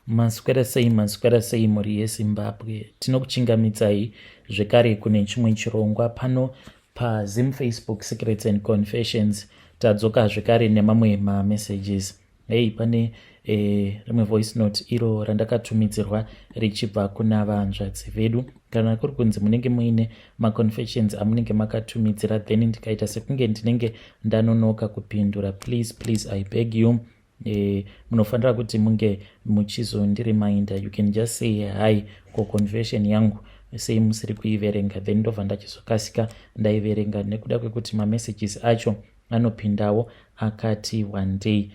Maswera sei, maswera sei mhuri yeZimbabwe. Tinokuchingamidzai zvekare kune chimwe chirongwa pano paZim Facebook Secrets and Confessions. Tadzoka zvekare nemamwe mamessages. Hey, pane rimwe voice note iro randakatumidzirwa richibva kuna vanzvadzi vedu. Kana kuri kunzi munenge muine maconfessions amunenge makatumidzira, then ndikaita sekunge ndinenge ndanonoka kupindura, please, please, I beg you, munofanira kuti munge muchizondireminder. You can just say, "Hi, ko confession yangu sei musiri kuiverenga?" Then ndobva ndachizokasika ndaiverenga, nekuda kwekuti mamessages acho anopindawo akati one day.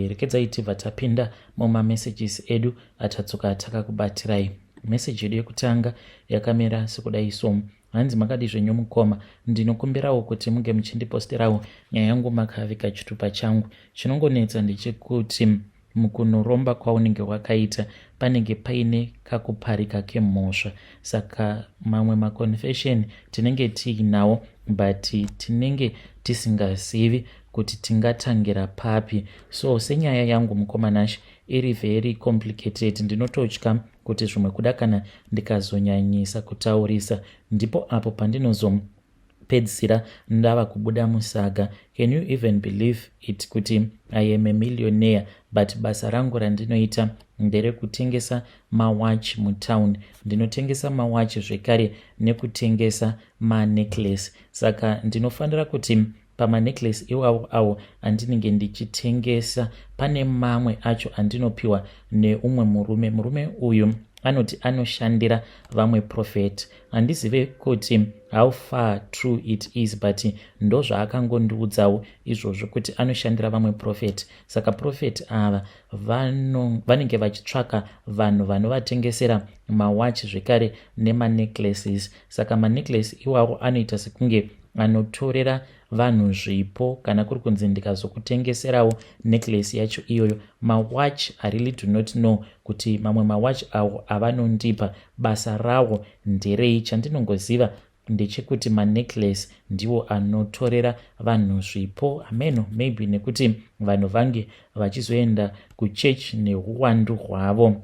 Rekedzai tibva tapinda mumamessages edu atatsoka takakubatirai. Meseji yedu yekutanga yakamira sekudai so. Hanzi, "Makadi zvenyu mukoma? Ndinokumbirawo kuti munge muchindiposterawo nyaya yangu makavika chitupa changu. Chinongonetsa ndechekuti mukunoromba kwaunenge wakaita panenge paine kakuparika kemhosva, saka mamwe maconfession tinenge tiinawo, but tinenge tisingazivi kuti tingatangira papi. So senyaya yangu, mukoma Nash, iri very complicated. Ndinototya kuti zvimwe kuda kana ndikazonyanyisa kutaurisa, ndipo apo pandinozopedzisira ndava kubuda musaga. Can you even believe it kuti I am a millionaire, but basa rangu randinoita nderekutengesa mawatch mutown? Ndinotengesa mawatch zvekare nekutengesa manecklace. Saka ndinofanira kuti pamanecklace iwawo awo andinenge ndichitengesa, pane mamwe acho andinopiwa neumwe murume. Murume uyu anoti anoshandira vamwe prophet. Handizive kuti how far true it is, but ndozvaakangondiudzawo izvozvo kuti anoshandira vamwe prophet. Saka prophet ava vanenge vachitsvaka vanhu vanovatengesera mawatch zvekare nemanecklaces. Saka manecklace iwawo anoita sekunge anotorera vanhu zvipo kana kuri kunzi ndikazokutengeserawo necklace yacho iyoyo. Mawatch, I really do not know kuti mamwe mawatch awo avanondipa basa rawo nderei. Chandinongoziva ndechekuti manecklace ndiwo anotorera vanhu zvipo. Ameno, maybe nekuti vanhu vange vachizoenda kuchechi neuwandu hwavo.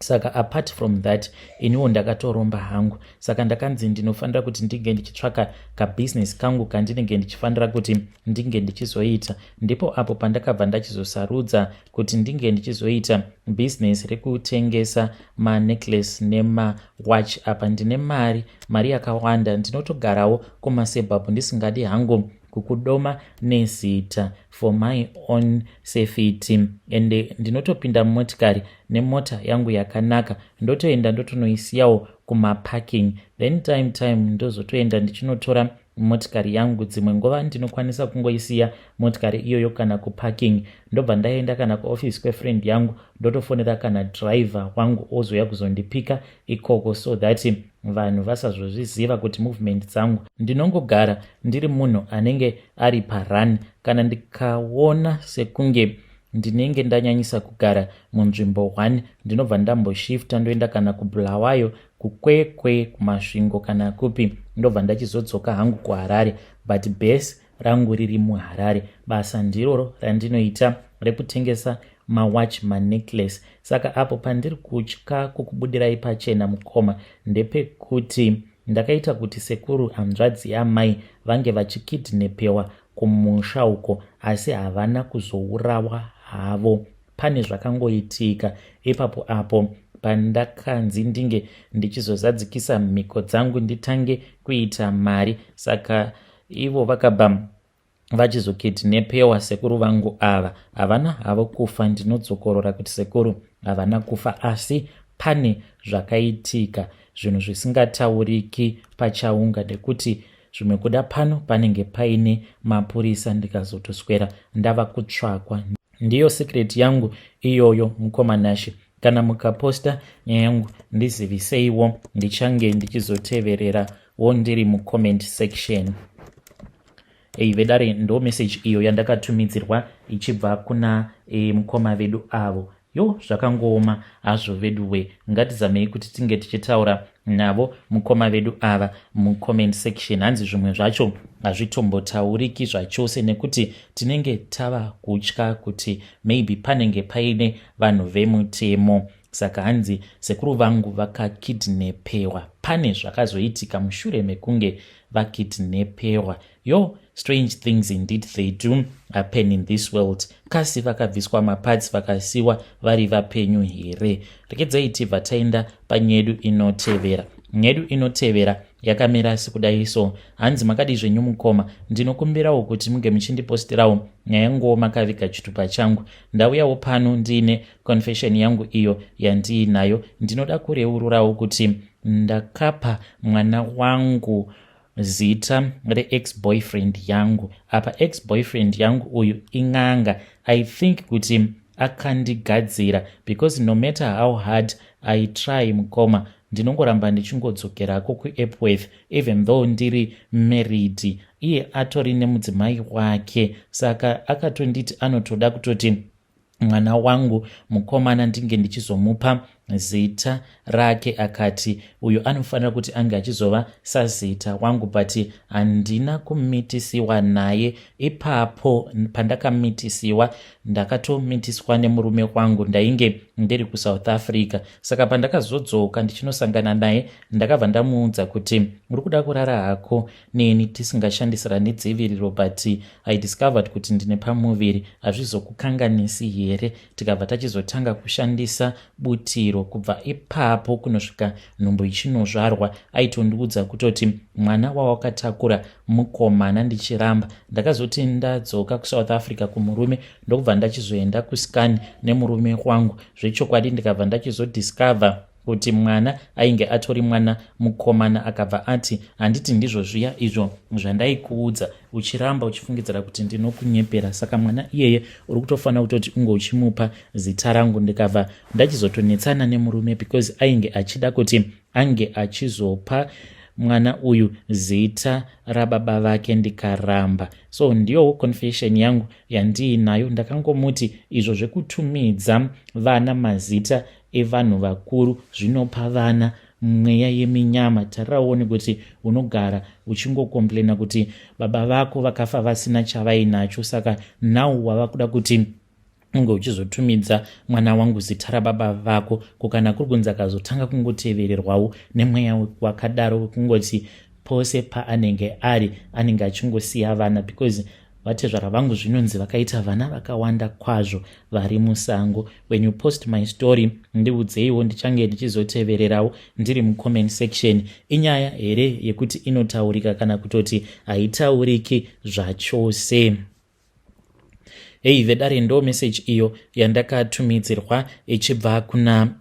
Saka apart from that, iniwo ndakatoromba hangu. Saka ndakanzi ndinofanira kuti ndinge ndichitsvaka kabhizinesi kangu kandinenge ndichifanira kuti ndinge ndichizoita. Ndipo apo pandakabva ndachizosarudza kuti ndinge ndichizoita bhizinesi rekutengesa manecklace nemawatch. Apa ndine mari, mari yakawanda. Ndinotogarawo kumasuburbs, ndisingadi hangu kukudoma nezita for my own safety. Ende ndinotopinda mumotikari nemota yangu yakanaka, ndotoenda ndotonoisiyawo kumaparking, then time time ndozotoenda ndichinotora motikari yangu. Dzimwe nguva ndinokwanisa kungoisiya motikari iyoyo kana kuparking, ndobva ndaenda kana kuofisi kwefriend yangu, ndotofonera kana driver wangu ozouya kuzondipika ikoko, so that vanhu vasazozviziva kuti movement dzangu. Ndinongogara ndiri munhu anenge ari parun. Kana ndikaona sekunge ndinenge ndanyanyisa kugara munzvimbo 1, ndinobva ndamboshifta, ndoenda kana kuBulawayo, kuKwekwe, kuMasvingo kana kupi, ndobva ndachizodzoka hangu kuHarare, but base rangu riri muHarare. Basa ndiroro randinoita rekutengesa mawatch, manecklace. Saka apo pandiri kutya kukubudirai pachena, mukoma, ndepekuti ndakaita kuti sekuru, hanzvadzi yamai, vange vachikidnapewa kumusha uko, asi havana kuzourawa havo. Pane zvakangoitika ipapo apo pandakanzi ndinge ndichizozadzikisa mhiko dzangu, nditange kuita mari. Saka ivo vakabva vachizokidnapewa. Sekuru vangu ava havana havo kufa. Ndinodzokorora kuti sekuru havana kufa, asi pane zvakaitika, zvinhu zvisingatauriki pachaunga, nekuti zvimwe kuda pano panenge paine mapurisa, ndikazotoswera ndava kutsvakwa. Ndiyo secret yangu iyoyo, mukoma Nashe. Kana mukaposta nyaya yangu, ndiziviseiwo, ndichange ndichizotevererawo ndiri mucomment section." Ei vedare, ndo message iyo yandakatumidzirwa ichibva kuna mukoma vedu avo. Yo, zvakangooma hazvo veduwe. Ngatizamei kuti tinge tichitaura navo mukoma vedu ava mucomment section. Hanzi zvimwe zvacho hazvitombotauriki zvachose nekuti tinenge tava kutya kuti maybe panenge paine vanhu vemutemo. Saka hanzi sekuru vangu vakakidnepewa, pane zvakazoitika mushure mekunge vakidnepewa. Yo, strange things indeed they do happen in this world. Kasi vakabviswa maparts vakasiwa vari vapenyu here? Rekedzai tibva taenda panyedu inotevera. Nyedu inotevera yakamira sekudai so. Hanzi makadi zvenyu mukoma, ndinokumbirawo kuti munge muchindipostirawo nyaya yanguwo makaviga chitupa changu. Ndauyawo pano ndiine confession yangu iyo yandiinayo. Ndinoda kureururawo kuti ndakapa mwana wangu zita reex boyfriend yangu. Apa ex boyfriend yangu uyu in'anga. I think kuti akandigadzira because no matter how hard I try, mukoma, ndinongoramba ndichingodzokerako kuEpworth even though ndiri married. Iye atori nemudzimai wake, saka akatonditi anotoda kutoti mwana wangu mukomana ndinge ndichizomupa zita rake. Akati uyu anofanira kuti ange achizova sazita wangu, but handina kumitisiwa naye. Ipapo pandakamitisiwa, ndakatomitiswa nemurume wangu. Ndainge ndiri kuSouth Africa, saka pandakazodzoka ndichinosangana naye, ndakabva ndamuudza kuti uri kuda kurara hako neni tisingashandisirani dziviriro, but I discovered kuti ndine pamuviri, hazvizokukanganisi here? Tikabva tachizotanga kushandisa butiro. Kubva ipapo kunosvika nhumbu ichinozvarwa, aitondiudza kutoti mwana wawakatakura mukomana, ndichiramba. Ndakazoti ndadzoka kuSouth Africa kumurume, ndokubva ndachizoenda kuscan nemurume wangu zvechokwadi, ndikabva ndachizodiscover kuti mwana ainge atori mwana mukomana. Akabva ati, "Handiti ndizvo zviya izvo zvandaikuudza uchiramba uchifungidzira kuti ndinokunyepera? Saka mwana iyeye uri kutofanira kutoti unge uchimupa zita rangu." Ndikabva ndachizotonetsana nemurume because ainge achida kuti ange achizopa mwana uyu zita rababa vake, ndikaramba. So ndiyowo confession yangu yandiinayo. Ndakangomuti izvo zvekutumidza vana mazita evanhu vakuru zvinopa vana mweya yeminyama. Tariraone kuti unogara uchingocomplaina kuti baba vako vakafa vasina chavainacho, saka now wava kuda kuti unge uchizotumidza mwana wangu zita rababa vako. Kukana kuri kunzi akazotanga kungotevererwawo nemweya wakadaro wekungoti pose paanenge ari anenge achingosiya vana, because vatezvara vangu zvinonzi vakaita vana vakawanda kwazvo vari musango. When you post my story, ndiudzeiwo, ndichange ndichizotevererawo ndiri mucomment section. Inyaya here yekuti inotaurika kana kutoti haitauriki zvachose? Hei vedare, ndo message iyo yandakatumidzirwa ichibva kuna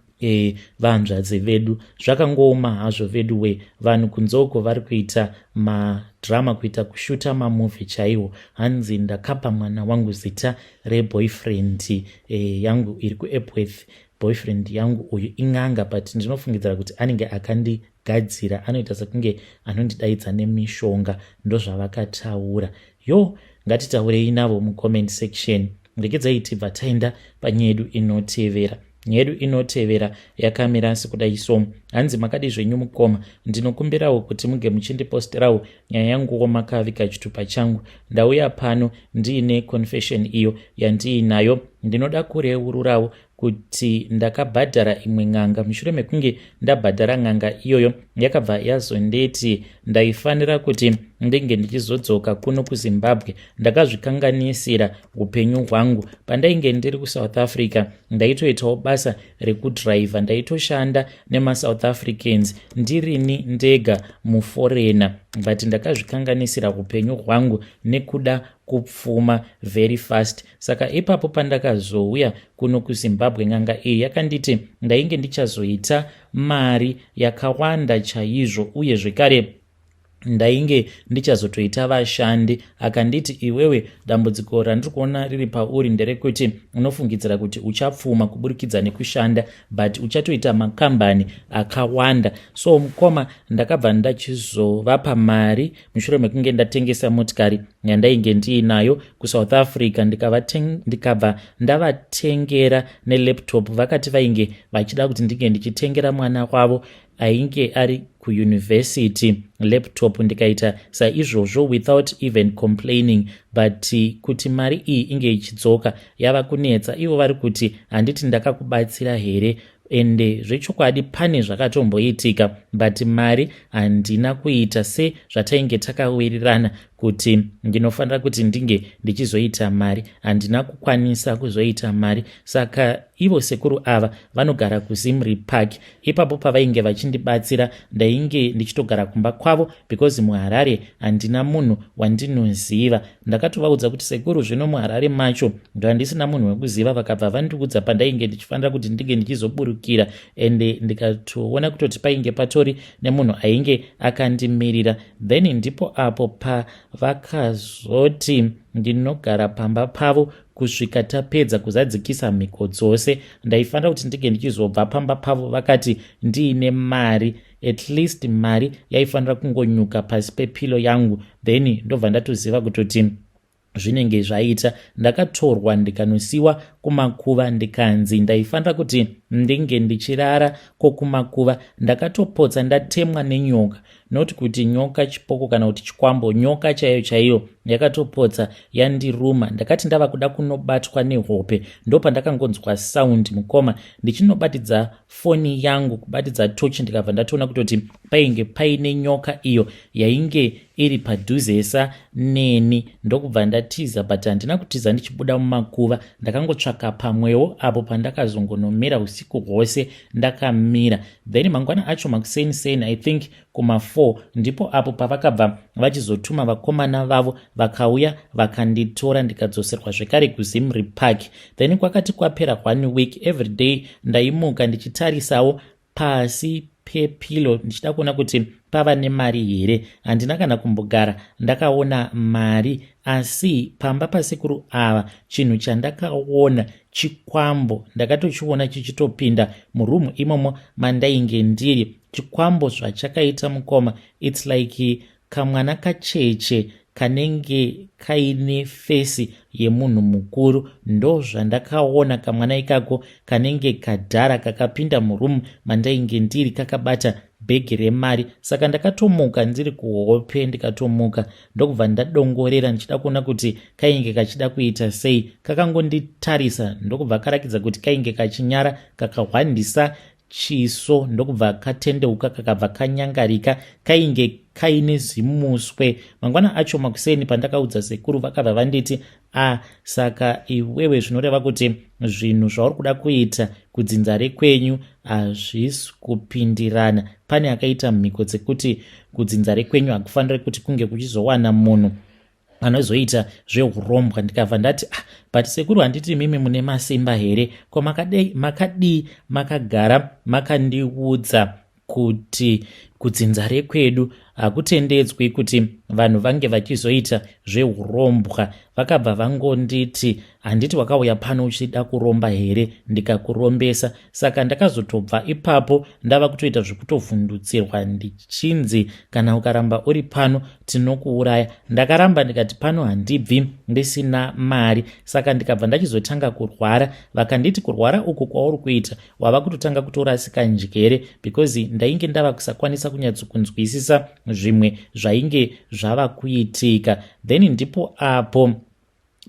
vanzvadzi vedu. Zvakangooma hazvo vedu we. Vanhu kunzoko vari kuita madrama, kuita kushuta mamovie chaiwo. Hanzi ndakapa mwana wangu zita reboyfriend yangu iri kuEpworth. Boyfriend yangu uyu in'anga, but ndinofungidzira kuti anenge akandigadzira, anoita sekunge anondidaidza nemishonga. Ndozvavakataura. Yo, ngatitaurei navo mucomment section. Rekedzai tibva taenda panyedu inotevera. Nyedu inotevera yakamira sekudai so. Hanzi makadi zvenyu mukoma, ndinokumbirawo kuti muge muchindipostirawo nyaya yanguwo makaviga chitupa changu. Ndauya pano ndiine confession iyo yandiinayo. Ndinoda kureururawo kuti ndakabhadhara imwe n'anga. Mushure mekunge ndabhadhara n'anga iyoyo, yakabva yazondeti ndaifanira kuti ndinge ndichizodzoka kuno kuZimbabwe. Ndakazvikanganisira upenyu hwangu. Pandainge ndiri kuSouth Africa, ndaitoitawo basa rekudhiraivha, ndaitoshanda nemaSouth Africans, ndirini ndega muforeigner, but ndakazvikanganisira upenyu hwangu nekuda kupfuma very fast. Saka ipapo pandakazouya kuno kuZimbabwe, n'anga iyi yakanditi ndainge ndichazoita mari yakawanda chaizvo, uye zvekare Ndainge ndichazotoita vashandi. Akanditi, "Iwewe, dambudziko randiri kuona riri pauri nderekuti unofungidzira kuti uchapfuma kuburikidza nekushanda, but uchatoita makambani akawanda." So mukoma, ndakabva ndachizovapa mari mushure mekunge ndatengesa motikari yandainge ndiinayo kuSouth Africa, ndikabva ndavatengera nelaptop. Vakati vainge vachida kuti ndinge ndichitengera mwana wavo ainge ari kuyunivhesity laptop. Ndikaita saizvozvo without even complaining, but kuti mari iyi inge ichidzoka yava kunetsa. Ivo vari kuti, "Handiti ndakakubatsira here?" Ende zvechokwadi pane zvakatomboitika, but mari handina kuita sezvatainge takawirirana kuti ndinofanira kuti ndinge ndichizoita mari. Handina kukwanisa kuzoita mari. Saka ivo sekuru ava vanogara kuZimri Park. Ipapo pavainge vachindibatsira, ndainge ndichitogara kumba kwavo because muHarare handina munhu wandinoziva. Ndakatovaudza kuti, "Sekuru, zvino muHarare macho ndandisina munhu wekuziva." Vakabva vandiudza pandainge ndichifanira kuti ndinge ndichizoburukira, ende ndikatoona kutoti painge patori nemunhu ainge akandimirira. Then ndipo apo pavakazoti ndinogara pamba pavo kusvika tapedza kuzadzikisa mhiko dzose. Ndaifanira kuti ndinge ndichizobva pamba pavo, vakati ndiine mari, at least mari yaifanira kungonyuka pasi pepillow yangu, then ndobva ndatoziva kutoti zvinenge zvaita. Ndakatorwa ndikanosiwa kumakuva, ndikanzi ndaifanira kuti ndinge ndichirara kokumakuva. Ndakatopotsa ndatemwa nenyoka, not kuti nyoka chipoko kana kuti chikwambo, nyoka chaiyo chaiyo yakatopotsa yandiruma. Ndakati ndava kuda kunobatwa nehope, ndopandakangonzwa sound, mukoma. Ndichinobatidza foni yangu, kubatidza tochi, ndikabva ndatoona kutoti painge paine nyoka iyo yainge iri padhuzesa neni, ndokubva ndatiza. But handina kutiza ndichibuda mumakuva, ndakangotsvaka pamwewo apo pandakazongonomira usiku hwose ndakamira. Then mangwana acho makuseni seni, I think kuma4, ndipo apo pavakabva vachizotuma vakomana vavo, vakauya vakanditora, ndikadzoserwa zvekare kuZimri Park. Then kwakati kwapera one week, every day ndaimuka ndichitarisawo pasi pepillow ndichida kuona kuti pava nemari here. Handina kana kumbogara ndakaona mari, asi pamba pasekuru ava chinhu chandakaona chikwambo. Ndakatochiona chichitopinda murumu imomo mandainge ndiri. Chikwambo zvachakaita, mukoma, it's like kamwana kacheche kanenge kaine face yemunhu mukuru. Ndo zvandakaona, kamwana ikako kanenge kadhara kakapinda murumu mandainge ndiri kakabata bhegi remari. Saka ndakatomuka ndiri kuhope, ndikatomuka ndokubva ndadongorera ndichida kuona kuti kainge kachida kuita sei. Kakangonditarisa, ndokubva karakidza kuti kainge kachinyara, kakahwandisa chiso, ndokubva katendeuka, kakabva kanyangarika. Kainge kaine zimuswe. Mangwana acho makuseni, pandakaudza sekuru, vakabva vanditi, "A, saka iwewe zvinoreva kuti zvinhu zvauri kuda kuita kudzinza rekwenyu hazvisi kupindirana. Pane akaita mhiko dzekuti kudzinza rekwenyu hakufaniri kuti kunge kuchizowana munhu anozoita zveurombwa." Ndikabva ndati, "Ah, but sekuru, handiti mimi mune masimba here? Ko makadii makagara makandiudza kuti kudzinza rekwedu hakutendedzwi kuti vanhu vange vachizoita zveurombwa?" Vakabva vangonditi, "Handiti wakauya pano uchida kuromba here, ndikakurombesa?" Saka ndakazotobva ipapo ndava kutoita zvekutovhundutsirwa, ndichinzi, "Kana ukaramba uri pano tinokuuraya." Ndakaramba, ndikati pano handibvi ndisina mari. Saka ndikabva ndachizotanga kurwara. Vakanditi, "Kurwara uku kwauri kuita, wava kutotanga kutorasika njere," because ndainge ndava kusakwanisa kunyatsokunzwisisa zvimwe zvainge zvava kuitika. Then ndipo apo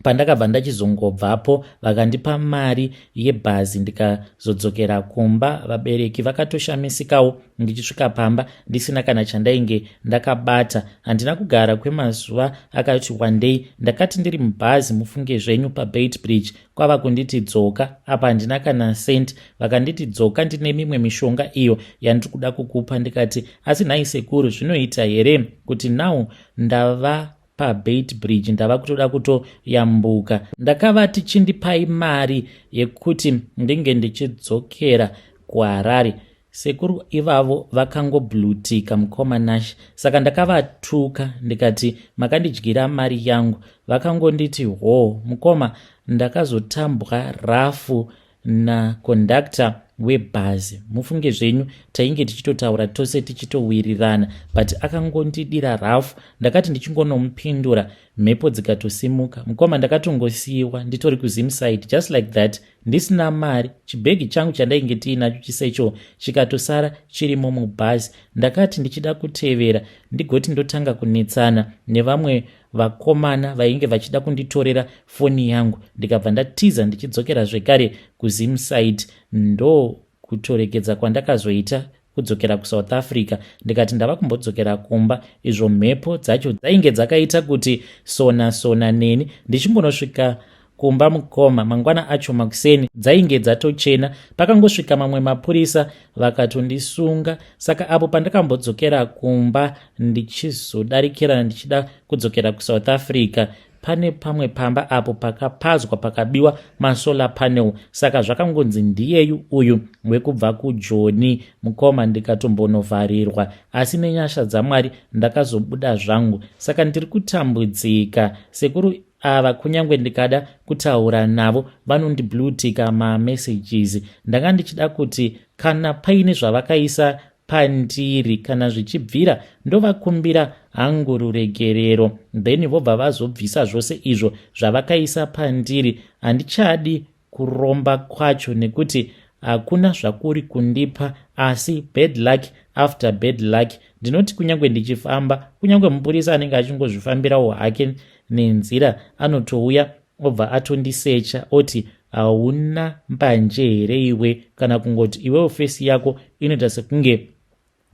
pandakabva ndachizongobvapo, vakandipa mari yebhazi, ndikazodzokera kumba. Vabereki vakatoshamisikawo ndichisvika pamba ndisina kana chandainge ndakabata. Handina kugara kwemazuva akati wandei. Ndakati ndiri mubhazi, mufunge zvenyu, paBeitbridge, kwava kunditi, "Dzoka." Apa handina kana cent. Vakanditi, "Dzoka, ndine mimwe mishonga iyo yandiri kuda kukupa." Ndikati, "Asi nhai sekuru, zvinoita here kuti now ndava paBeitbridge, ndava kutoda kutoyambuka?" Ndakavati, "Chindipai mari yekuti ndinge ndichidzokera kuHarare." Sekuru ivavo vakangoblutika mukoma Nash saka ndakavatuka ndikati makandidyira mari yangu. Vakangonditi hoo mukoma ndakazotambwa rafu naconductor webhazi mufunge zvenyu tainge tichitotaura tose tichitowirirana but akangondidira rafu ndakati ndichingonomupindura mhepo dzikatosimuka mukoma ndakatongosiyiwa nditori kuzimside just like that ndisina mari chibhegi changu chandainge tiinacho chisecho chikatosara chirimo mubhazi ndakati ndichida kutevera ndigoti ndotanga kunetsana nevamwe vakomana vainge vachida kunditorera foni yangu ndikabva ndatiza ndichidzokera zvekare kuzimside ndo kutoregedza kwandakazoita kudzokera kusouth africa ndikati ndava kumbodzokera kumba izvo mhepo dzacho dzainge dzakaita kuti sona sona neni ndichingonosvika kumba mukoma mangwana acho makuseni dzainge dzatochena pakangosvika mamwe mapurisa vakatondisunga saka apo pandakambodzokera kumba ndichizodarikirana ndichida kudzokera kusouth africa pane pamwe pamba apo pakapazwa pakabiwa masolar panel saka zvakangonzi ndiyeyu uyu wekubva kujoni mukoma ndikatombonovharirwa asi nenyasha dzamwari ndakazobuda zvangu saka ndiri kutambudzika sekuru ava kunyange ndikada kutaura navo vanondiblutika mamessages ndanga ndichida kuti kana paine zvavakaisa pandiri kana zvichibvira ndovakumbira hangu ruregerero then vobva vazobvisa zvose izvo zvavakaisa pandiri handichadi kuromba kwacho nekuti hakuna zvakuri kundipa asi bad luck after bad luck ndinoti kunyange ndichifamba kunyange mupurisa anenge achingozvifambirawo hake nenzira anotouya obva atondisecha oti hauna mbanje here iwe kana kungoti iwewo face yako inoita sekunge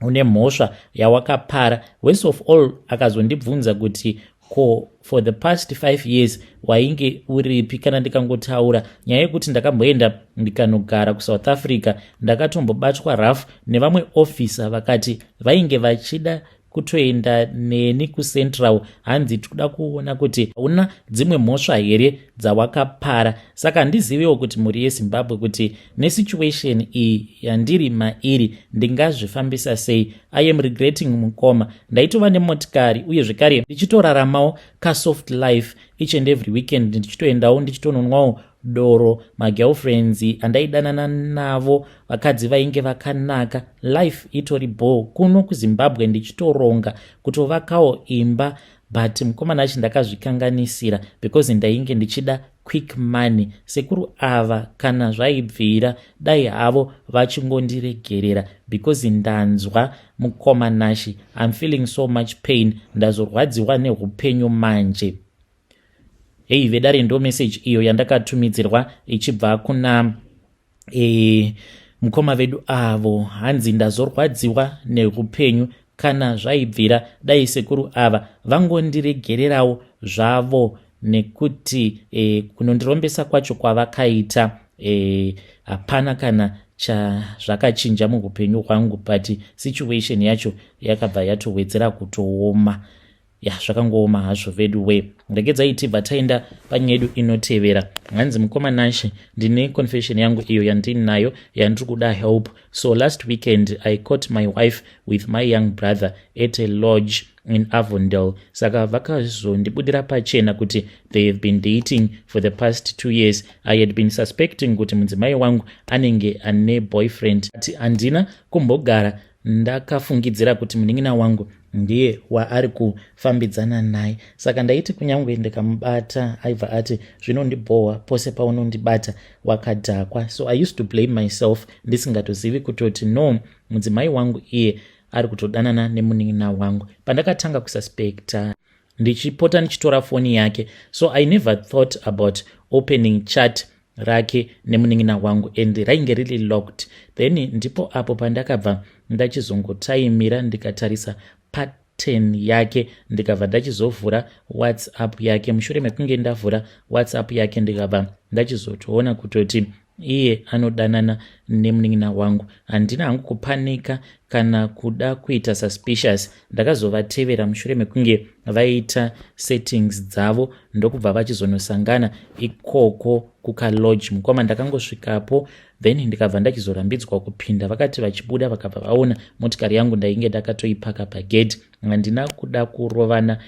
une mhosva yawakapara worst of all akazondibvunza kuti ko for the past five years wainge uripi kana ndikangotaura nyaya yekuti ndakamboenda ndikanogara kusouth africa ndakatombobatwa rough nevamwe officer vakati vainge vachida kutoenda neni kucentral hanzi tikuda kuona kuti hauna dzimwe mhosva here dzawakapara saka handiziviwo kuti mhuri yezimbabwe kuti nesituation iyi yandiri mairi ndingazvifambisa sei i am regretting mukoma ndaitova nemotikari uye zvekare ndichitoraramawo kasoft life each and every weekend ndichitoendawo ndichitononwawo doro magirlfriends andaidanana navo vakadzi vainge vakanaka life itori bho kuno kuzimbabwe ndichitoronga kutovakawo imba but mukomana achi ndakazvikanganisira because ndainge ndichida quick money sekuru ava kana zvaibvira dai havo vachingondiregerera because ndanzwa mukoma nashi im feeling so much pain ndazorwadziwa neupenyu manje hei vedare ndo message iyo yandakatumidzirwa ichibva kuna e, mukoma vedu avo hanzi ndazorwadziwa neupenyu kana zvaibvira dai sekuru ava vangondiregererawo zvavo nekuti e, kunondirombesa kwacho kwavakaita e, hapana kana chazvakachinja muupenyu hwangu but situation yacho yakabva yatowedzera kutooma ya zvakangooma hazvo vedu we regedzai tibva taenda panyaya yedu inotevera hanzi mukoma nashe ndine confession yangu iyo yandinayo yandiri kuda help so last weekend i caught my wife with my young brother at a lodge in avondale saka vakazondibudira pachena kuti they have been dating for the past 2 years i had been suspecting kuti mudzimai wangu anenge ane boyfriend ati handina kumbogara ndakafungidzira kuti munin'ina wangu ndiye waari kufambidzana naye saka ndaiti kunyange ndikamubata aibva ati zvinondibhohwa pose paunondibata wakadhakwa so i used to blame myself ndisingatozivi kutoti no mudzimai wangu iye ari kutodanana nemunin'ina wangu pandakatanga kususpecta ndichipota ndichitora foni yake so i never thought about opening chat rake nemunin'ina wangu and rainge riri locked then ndipo apo pandakabva ndachizongotaimira ndikatarisa pattern yake ndikabva ndachizovhura whatsapp yake mushure mekunge ndavhura whatsapp yake ndikabva ndachizotoona kutoti Iye anodanana nemunin'ina wangu. Handina hangu kupanika kana kuda kuita suspicious. Ndakazovatevera mushure mekunge vaita settings dzavo ndokubva vachizonosangana ikoko kukalodge. Mukoma, ndakangosvikapo then ndikabva ndachizorambidzwa kupinda. Vakati vachibuda vakabva vaona motikari yangu ndainge ndakatoipaka pagedhi. Handina kuda kurovana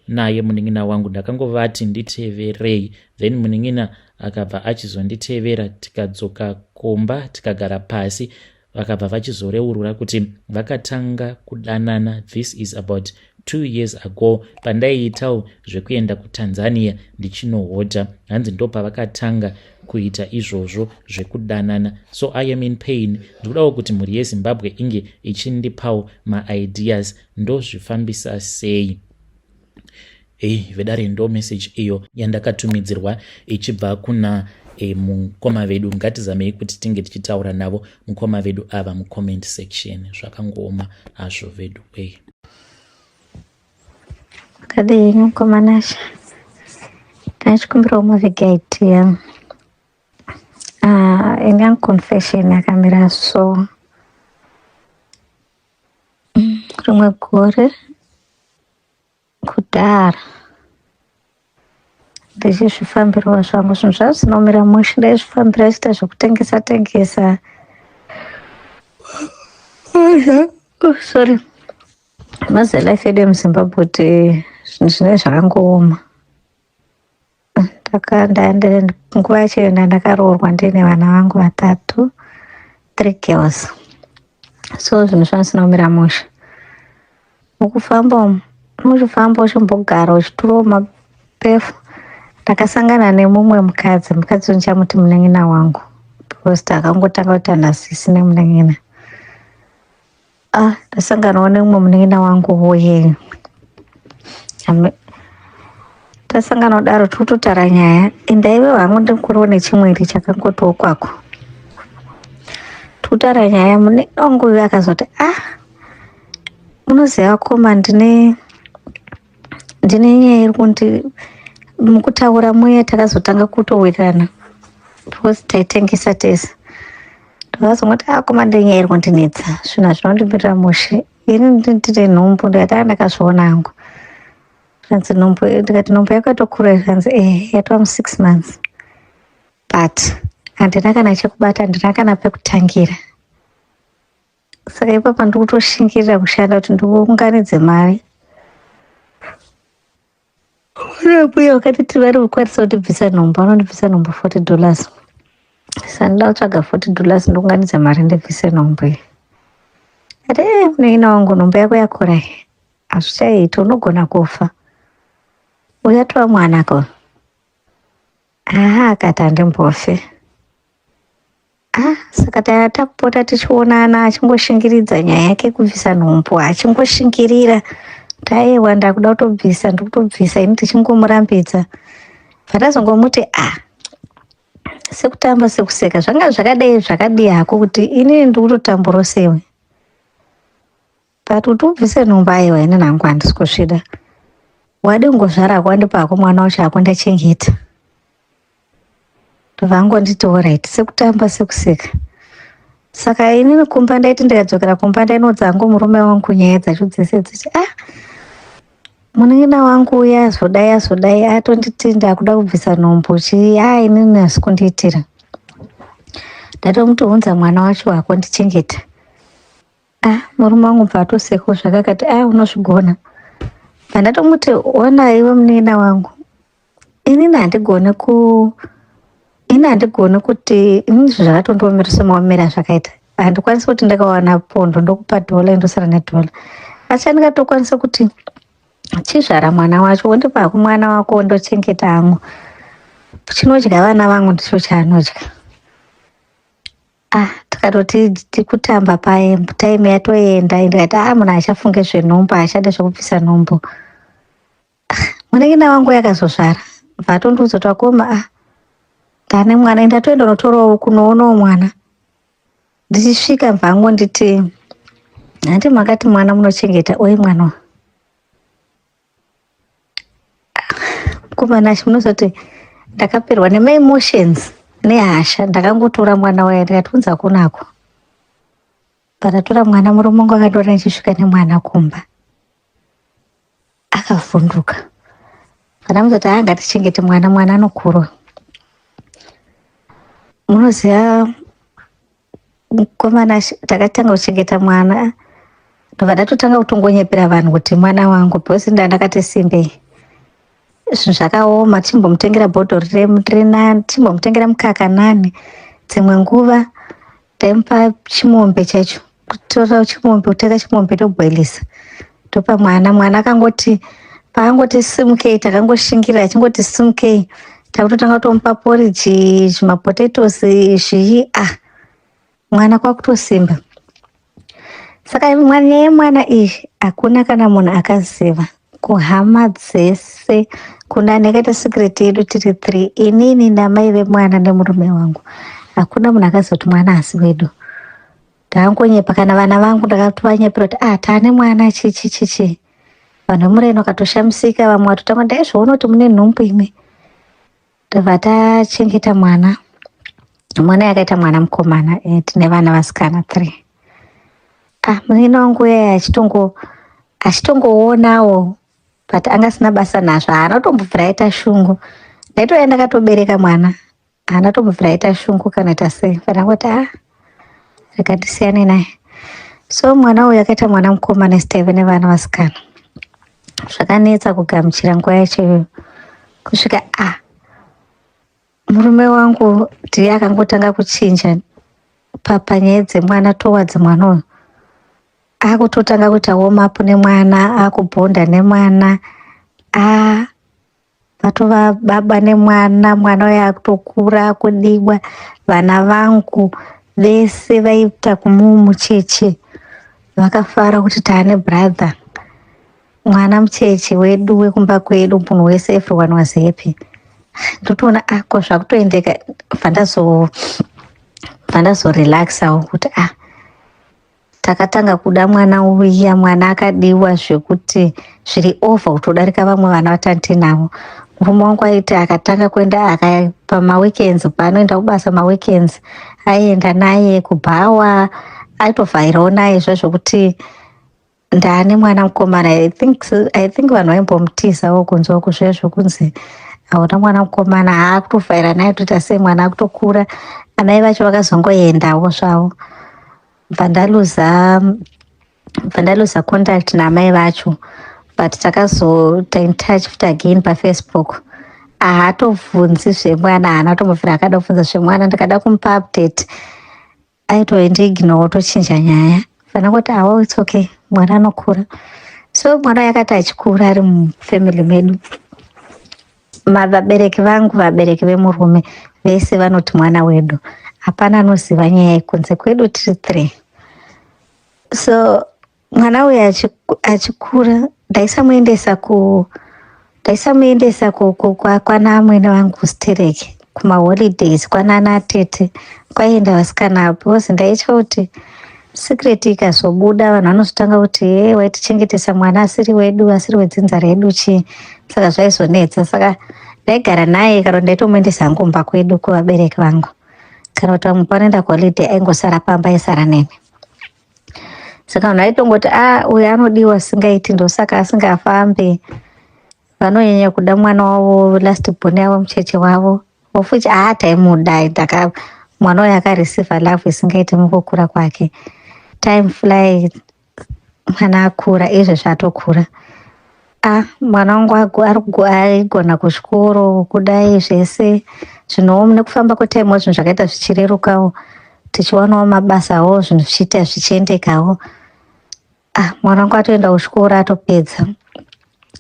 naye munin'ina wangu, ndakangovati nditeverei, then munin'ina akabva achizonditevera tikadzoka kumba tikagara pasi. Vakabva vachizoreurura kuti vakatanga kudanana, this is about 2 years ago, pandaiitawo zvekuenda kuTanzania ndichinohodha. Hanzi ndopavakatanga kuita izvozvo zvekudanana. So I am in pain. Ndikudawo kuti mhuri yeZimbabwe inge ichindipawo maideas, ndozvifambisa sei? Ei vedare, ndo message iyo yandakatumidzirwa ichibva kuna mukoma vedu. Ngatizamei kuti tinge tichitaura navo mukoma vedu ava mucomment section. Zvakangooma hazvo vedu wei. Kadini mukoma Nasha, ndachikumbirawo mavhigaiti. Inyangu confession yakamira so. Rimwe gore kudhara ndichizvifambirawo zvangu, zvinhu zvazvisina kumira mushe, ndaizvifambira chiita zvekutengesa tengesa. Oh, sorry, maziva life yedu yemuZimbabwe kuti zvinhu zvinenge zvakangooma. Nguva yacho iyo ndandakaroorwa ndine vana vangu vatatu, three girls, so zvinhu zvanisina kumira mushe. Mukufamba umu, muchifamba uchimbogara uchiturawo mapefu, ndakasangana nemumwe mukadzi. Mukadzi ndichamuti munin'ina wangu because takangotanga kuita nasisi nemunin'ina. Ah, ndasanganawo nemumwe munin'ina wangu uye tasangana kudaro tiri kutotara nyaya. Ndaive hangu ndikuriwo nechimwiri chakangotiwo kwako. Tikutara nyaya, munin'ina wangu uyu akazoti, "Ah, unoziva koma, ndine nyaya iri kundi." Mukutaura muye takazotanga kutowirirana because taitengesa tese. Ndakazongoti, "Ah koma, ndine nyaya iri kundinetsa, zvinhu hazvinondimirira mushe. Ini ndine nhumbu." Ndikati, "Ah, ndakazviona hangu." Zvanzi, "Nhumbu?" Ndikati, "Nhumbu yako yatokura?" Zvanzi, "Eh, yatova mu6 months, but handina kana chekubata, handina kana pekutangira. Saka ipapa ndiri kutoshingirira kushanda kuti ndiunganidze mari." Mbuya vakati vari kukwanisa kundibvisa nhumbu, vanondibvisa nhumbu $40. Saka ndinoda kutsvaga $40, ndounganidza mari ndibvise nhumbu iyi. Ati, "Eh, munin'ina wangu, nhumbu yako yakura iyi, hazvichaiti, unogona kufa. Uchatova mwana ko." Haa, akati, "Handimbofi." Ah, saka tapota tichionana, achingoshingiridza nyaya yake yekubvisa nhumbu, achingoshingirira taiwa, "Ndakuda kutobvisa, ndikutobvisa ini," tichingomurambidza. Patazongomuti, "Ah," sekutamba sekuseka, zvanga zvakadai zvakadii hako kuti inini ndikutotamburawo sewe, but kuti ubvise nhumbu, aiwa, ini nangu handisi kusvida. Wadi kungozvara wandipa hako mwana wacho hako, ndachengeta. Ndobva angonditi, "Alright," sekutamba sekuseka. Saka inini kumba ndaiti ndikadzokera kumba ndainodza hangu murume wangu nyaya dzacho dzese dzichi, "Ah, munin'ina wangu uya azodai azodai, atonditi ndakuda kubvisa nhumbu chii. A, inini hasi kundiitira, ndatomuti unza mwana wacho hako ndichengeta." Ah, murume wangu bva atosekawo zvakakati, "A, unozvigona." Bva ndatomuti, "Ona iwe munin'ina wangu, inini handigoni ku ini handigoni kuti ini zvakatondiomera semaomera zvakaita. Handikwanisi kuti ndakawana pondo ndokupa dhola, indosara nedhola, asi chandingatokwanisa kuti chizvara mwana wacho wondipa hako mwana wako ndochengeta hangu. Chinodya vana vangu ndicho chaanodya." Ah, tikatoti tikutamba paye, time yatoenda. Ndikati, "Ah, munhu achafunge zvenhumbu, achade zvekubvisa nhumbu." Munin'ina wangu yakazozvara, bva atondiudza kuti, "Akoma, ah, ndane mwana." Ndatoenda unotorawo kunoonawo mwana. Ndichisvika bva angonditi, "Handi makati mwana munochengeta? Oi mwana." Kumanashe, munozoti ndakaperwa nemaemotions. Nehasha ndakangotora mwana waya ndikati unza kunako. Pandatora mwana murume wangu akandora ndichisvika nemwana kumba. Akavhunduka. Pandamuzoti haa ngatichengete mwana, mwana anokura. Munoziva mukomana takatanga kuchengeta mwana ndobva ndatotanga kutongonyepera vanhu kuti mwana wangu because ndandakati simbei. Zvinhu zvakaoma timbomutengera bhodhoro renani timbomutengera mukaka nani. Dzimwe nguva taimupa chimombe chaicho kutora chimombe kutenga chimombe tobhoilisa topa mwana. Mwana akangoti paangoti simukei takangoshingira achingoti simukei takutotanga kutomupa poriji zvimapotatoes zvii ah mwana kwakutosimba. Saka nyaya yemwana iyi hakuna kana munhu akaziva kuhama dzese kuna nekaita secret yedu tiri three inini namai vemwana nemurume wangu. Hakuna munhu akaziva kuti mwana asi wedu. Ndakangonyepa kana vana vangu ndakatovanyepera kuti ah taane mwana chichi chichi. Vanhu vemuraini vakatoshamisika vamwe vatotanga ndaizviona kuti mune nhumbu imi. Ndobva tachengeta mwana. Mwana yakaita mwana mukomana eh, tine vana vasikana 3. Ah, munin'ina wangu uya achitongoonawo but anga asina basa nazvo haana kutombobvira aita shungu. Ndaitouya ndakatobereka mwana haana kutombobvira aita shungu kana ita sei. Pandangoti ah rega ndisiyane naye. So mwana uyu akaita mwana mukomana isu taive nevana vasikana. Zvakanetsa kugamuchira nguva yacho iyoyo kusvika ah murume wangu ndiye akangotanga kuchinja panyaya dzemwana towards mwana uyu. Akutotanga kuita warm up nemwana, akubhonda nemwana. Ah vatova baba nemwana, mwana uyu akutokura akudiwa. Vana vangu vese vaiita kumumucheche vakafara kuti taane brother. Mwana mucheche wedu wekumba kwedu munhu wese everyone was happy. Ndotoona ah ko zvakutoendeka bva ndazorelaxawo kuti ah takatanga kuda mwana uya mwana akadiwa zvekuti zviri over kutodarika vamwe vana vatantinavo. Murume wangu aiti akatanga kuenda pamaweekends paanoenda kubasa maweekends aienda naye kubhawa aitovhairawo naye zvezvokuti ndaane mwana mukomana. I think vanhu vaimbomutizawo kunze uku zvezvo kunzi hauna mwana mukomana aakutovhaira naye toita sei mwana akutokura. Amai vacho vakazongoendawo zvavo. Bva ndaluza contact naamai vacho but takazoita in touch futi again paFacebook. Haatobvunzi zvemwana haana kutombobvira akada kubvunza zvemwana. Ndikada kumupa update aitoindiignore tochinja nyaya. Fanira awo it's okay mwana anokura. So mwana uyu akati achikura ari mufamily medu. Vabereki vangu vabereki vemurume vese vanoti mwana wedu. Hapana anoziva nyaya iyi kunze kwedu tiri three. So mwana uyu achikura ndaisamuendesa kwana amwene vangu stereki kumaholidays kwanana tete kwaienda vasikana because ndaitya kuti secret ikazobuda vanhu vanozotanga kuti ye waitichengetesa mwana asiri wedu asiri wedzinza redu chii saka zvaizonetsa. Saka ndaigara naye kana ndaitomuendesa hangu kumba kwedu kuvabereki vangu kana kuti vamwe panoenda kuholiday aingosara pamba aisara neni. Saka vanhu vaitongoti a uyu anodiwa singaiti ndosaka asingafambi. Vanonyanya kuda mwana wavo last born yavo mucheche wavo. Ofuchi haa taimuda ndaka mwana uyu akareceiva love isingaiti mukukura kwake. Time fly mwana akura izvezvi atokura. Ah mwana wangu aigona kuchikoro kudai zvese zvino nekufamba kwetime zvinhu zvakaita zvichirerukawo tichiwanawo mabasawo zvinhu zvichiita zvichiendekawo. Ah mwana wangu atoenda kuchikoro atopedza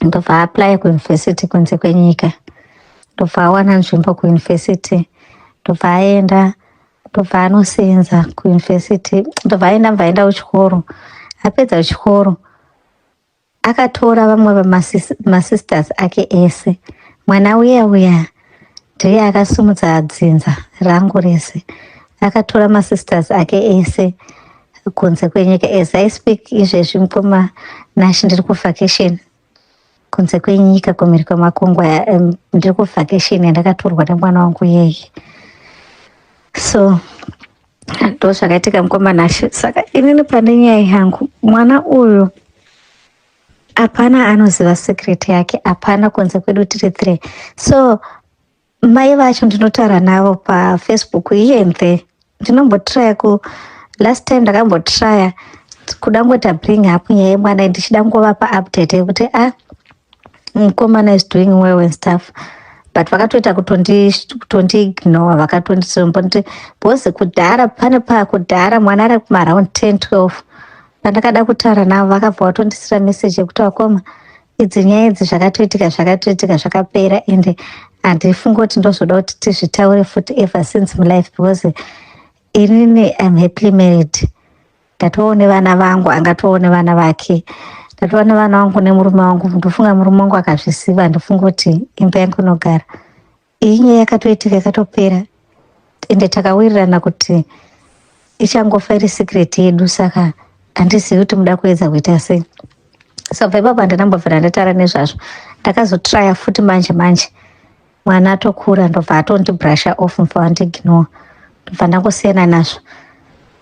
ndobva aapply kuuniversity kunze kwenyika. Ndobva awana nzvimbo kuuniversity ndobva aenda ndobva anosenza kuuniversity ndobva aenda bva aenda kuchikoro. Apedza chikoro akatora vamwe vemasisters ake ese. Mwana uya uya ndiye akasimudza dzinza rangu rese. Akatora masisters ake ese kunze kwenyika. As I speak izvezvi mukoma Nashe ndiri kuvacation kunze kwenyika kumhiri kwemakungwa. Ndiri kuvacation yandakatorwa nemwana wangu iyeye. So ndo zvakaitika, mukoma Nashe. Saka inini pane nyaya yangu, mwana uyu hapana anoziva secret yake, hapana kunze kwedu tiri three. So mai vacho ndinotaura navo paFacebook here and there. Ndinombotraya ku last time ndakambotraya kuda ngoita bring up nyaya yemwana, ndichida ngovapa update yekuti a ah, mukomana is doing well and stuff, but vakatoita kutondiignore. Vakatonditomboti because kudhara, pane pakudhara mwana ari kumaaround 10 12, pandakada kutaura navo, vakabva vatondisira message yekuti, "Vakoma, idzi nyaya idzi zvakatoitika, zvakatoitika, zvakapera, ende handifungi kuti ndozoda kuti tizvitaure futi ever since mulife, because inini am happily married. Ndatoone vana vangu, angatoone vana vake. Ndatoona vana vangu nemurume wangu. Ndofunga murume wangu akazvisiva, ndofunga kuti imba yangu inogara. Iyi nyaya yakatoitika, yakatopera, ende takawirirana kuti ichangofa iri secret yedu. Saka handizivi kuti muda kuedza kuita sei." So bva ipapo handinambobvira ndataura nezvazvo. Ndakazotraya futi manje manje mwana atokura, ndobva atondibrusha off, mubva wandiignore, ndobva ndangosiyana nazvo.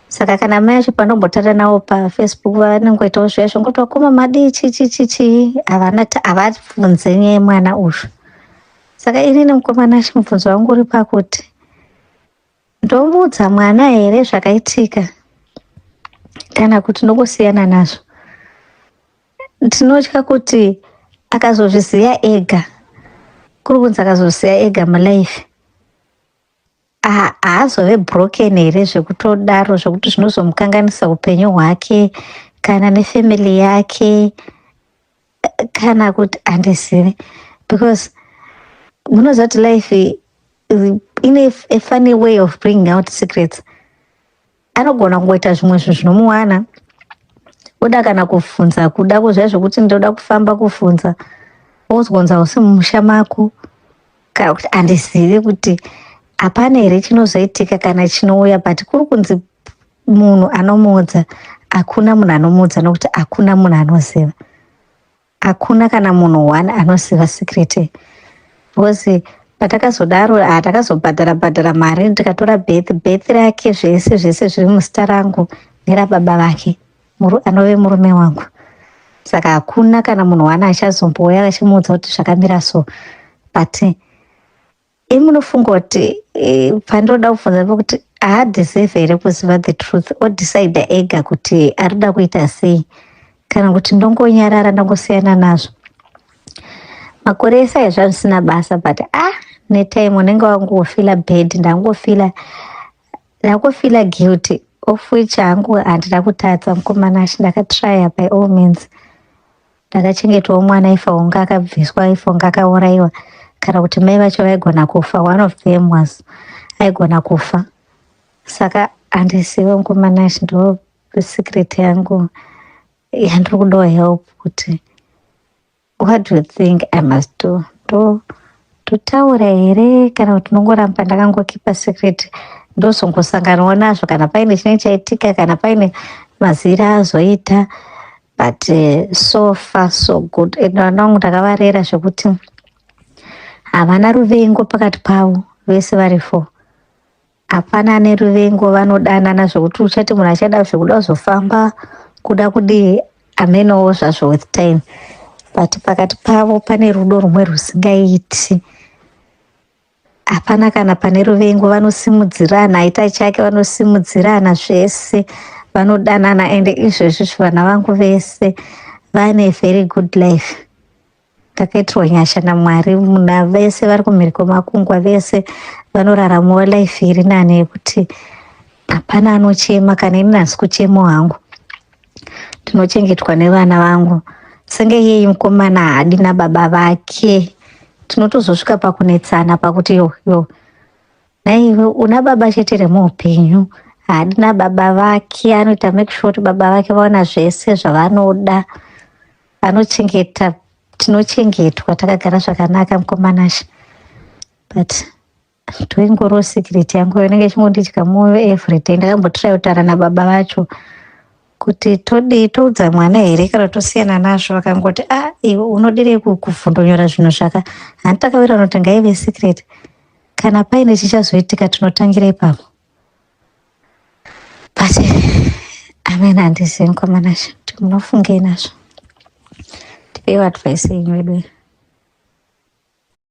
Saka kana mai acho pandombotaura navo paFacebook, vanongoitawo zviya zvongoti, "Vakoma, madii?" Chi chi chi chi, havana, havabvunze nyaya yemwana uyu. Saka inini, mukoma Nashe, mubvunzo wangu uri pakuti ndomuudza mwana here zvakaitika, kana kuti ndongosiyana nazvo? Ndinotya kuti akazozviziva ega, kuri kunzi akazoziva ega mulife, haazove broken here zvekutodaro, zvekuti zvinozomukanganisa upenyu hwake kana nefamily yake, kana kuti handizivi? Because munoziva kuti life ine a funny way of bringing out secrets. Anogona kungoita zvimwe zvinhu zvinomuwana oda kana kubvunza, kuda kuzviya zvokuti ndoda kufamba kubvunza, wozgonza usi mumusha mako, kana kuti handizivi kuti hapana here chinozoitika kana chinouya. But kuri kunzi munhu anomuudza, hakuna munhu anomuudza, nokuti hakuna munhu anoziva, hakuna kana munhu one anoziva secret. Because patakazodaro, hatakazobhadhara bhadhara mari, tikatora birth rake, zvese zvese zviri muzita rangu nerababa vake anove murume wangu. Saka hakuna kana munhu wana achazombouya achimuudza kuti zvakamira so. But imunofunga kuti pandoda kubvunza pekuti haadeserve here kuziva the truth, odecida ega kuti arida kuita sei, kana kuti ndongonyarara, ndongosiyana nazvo? Makore ese aizva zvisina basa, but ah, netime unenge wangofeela bad. Ndangofeela guilty, of which hangu handina kutadza, mukoma Nashe. Ndakatrya by all means. Ndakachengetawo mwana, ifa unga akabviswa, ifa unga akaurayiwa, kana kuti mai vacho vaigona kufa. One of them was aigona kufa. Saka handiziva, mukoma Nashe. Ndo secret yangu yandiri kudawo help kuti what do you think I must do? Ndo totaura here, kana kuti ndongoramba ndakangokeepa secret, ndozongosanganawo nazvo kana paine chinenge chaitika, kana paine mazira azoita? But so far so good, and vana vangu ndakavarera zvekuti havana ruvengo pakati pavo. Vese vari four, hapana ane ruvengo. Vanodanana zvekuti uchati munhu achada zvekuda kuzofamba, kuda kudii, amenowo zvazvo with time. But pakati pavo pane rudo rumwe rusingaiti. Hapana kana pane ruvengo. Vanosimudzirana, aita chake vanosimudzirana, zvese vanodanana. Ende izvezvi vana vangu vese vane very good life. Ndakaitirwa nyasha naMwari. Muna vese vari kumhiri kwemakungwa, vese vanoraramawo life iri nani, yekuti hapana anochema. Kana ini nhasi kuchemawo hangu, ndinochengetwa nevana vangu. Senge iyeye mukomana haadi nababa vake, tinotozosvika pakunetsana pakuti, "Yo yo, naiwe una baba chete remuupenyu." Haadi nababa vake. Anoita make sure kuti baba vake vaona zvese zvavanoda. Anochengeta, tinochengetwa takagara zvakanaka, mukoma Nashe. But ndoingoriwo secret yangu inenge ichingondidya mwoyo everyday. Ndakambotry kutaura nababa vacho kuti todii, toudza mwana here kana tosiyana nazvo? Vakangoti, "A ah, iwe unodirei kuvhundonyora zvinhu zvaka?" Handi takawirirana kuti ngaive secret? Kana paine chichazoitika, tinotangira ipapo. But amen, handizivi, mukomana, kuti munofungei nazvo. Tipeiwo advice yenyu vedu.